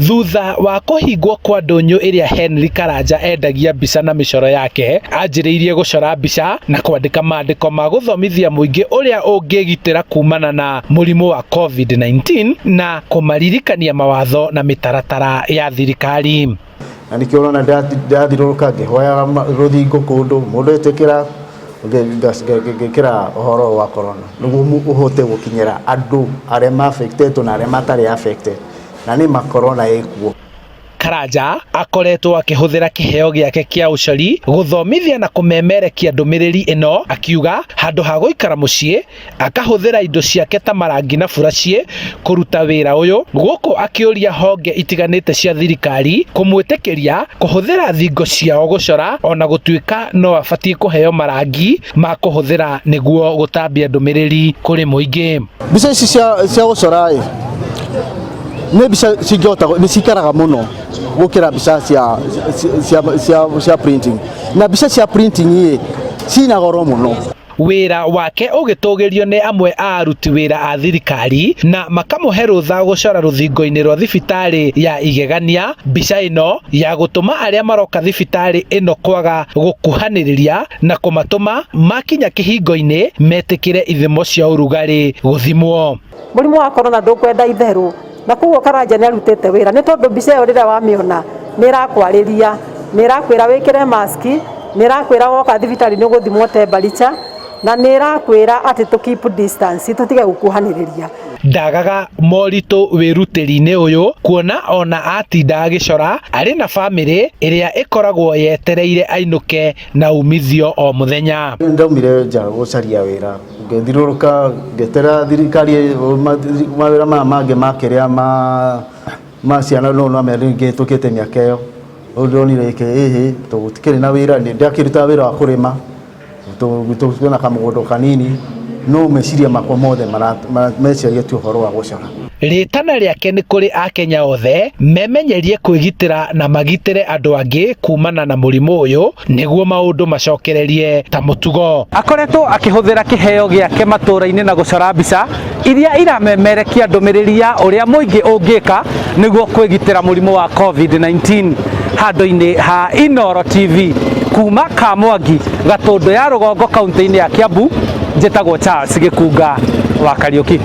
Thutha wa kũhingwo kwa ndũnyũ ĩrĩa Henry Karanja endagia mbica na mĩcoro yake, anjĩrĩirie gũcora mbica na kwandĩka maandĩko ma gũthomithia mũingĩ ũrĩa ũngĩgitĩra kumana na mũrimũ wa COVID-19 na kũmaririkania mawatho na mĩtaratara ya thirikari. Na nĩkĩo ũrona ndathiũrũrũka ngĩhoyaga rũthingo kũndũ mũndũ etĩkĩra ngĩkĩra ũhoro wa corona nĩguo ũhote gũkinyĩra andũ arĩa ma affected na arĩa matarĩ affected, na nĩ ma corona ĩkuo. Karanja akoretwo akĩhũthĩra kĩheo gĩake kĩa ũcori gũthomithia na kũmemerekia ndũmĩrĩri ĩno, akiuga handũ ha gũikara mũciĩ akahũthĩra indo ciake ta marangi na buraciĩ kũruta wĩra ũyũ, gũkũ akĩũria honge itiganĩte cia thirikari kũmwĩtĩkĩria kũhũthĩra thingo ciao gũcora, ona gũtuĩka no abatiĩ kũheo marangi ma kũhũthĩra nĩguo gũtambia ndũmĩrĩri kũrĩ mũingĩ. Mbica ici cia gũcora ĩ nĩ mbica cingĩhota nĩ cikaraga mũno gũkĩra mbica cia printing, na mbica cia printing ĩ cina goro mũno. Wĩra wake ũgĩtũgĩrio nĩ amwe a aruti wĩra a thirikari na makamũhe rũtha gũcora rũthingo-inĩ rwa thibitarĩ ya Igegania mbica ĩno ya gũtũma arĩa maroka thibitarĩ ĩno kwaga gũkuhanĩrĩria na kũmatũma makinya kĩhingo-inĩ metĩkĩre ithimo cia ũrugarĩ gũthimwo. Mũrimũ wa corona ndũkwenda itherũ, na koguo Karanja nĩ arutĩte wĩra, nĩ tondũ mbica ĩyo rĩrĩa wamĩona nĩ ĩrakwarĩria, nĩ ĩrakwĩra wĩkĩre maski, nĩ ĩrakwĩra woka thibitarĩ nĩ ũgũthimwo temperature, na nĩ ĩrakwĩra atĩ tũ keep distance, tũtige gũkuhanĩrĩria. Ndagaga moritũ wĩrutĩri-inĩ ũyũ, kuona ona atinda agĩcora arĩ na bamĩrĩ ĩrĩa ĩkoragwo yetereire ainũke na umithio o mũthenya. Ndaumire nja gũcaria wĩra, ngĩthiũrũrũka ngĩetera thirikari mawĩra maya mangĩ ma kĩrĩa ma ciana, no no ngĩhĩtũkĩte mĩaka ĩyo. Rĩu ndonire ĩkĩ ĩhĩ tũtikĩrĩ na wĩra, ndakĩrutaga wĩra wa kũrĩma twĩna kamũgũnda kanini, no meciria makwa mothe meciragia tu ũhoro wa gũcora. Rĩtana rĩake nĩ kũrĩ akenya othe memenyerie kwĩgitĩra na magitĩre andũ angĩ kumana na mũrimũ ũyũ nĩguo maũndũ macokererie ta mũtugo. Akoretwo akĩhũthĩra kĩheo gĩake matũũra-inĩ na gũcora mbica iria iramemerekia ndũmĩrĩri ya ũrĩa mũingĩ ũngĩka nĩguo kwĩgitĩra mũrimũ wa COVID-19. Handũ-inĩ ha Inooro TV kuma Kamwangi, Gatũndũ ya Rũgongo, kaunti-inĩ ya Kiambu, njĩtagwo Charles Gĩkunga wa Kariũki.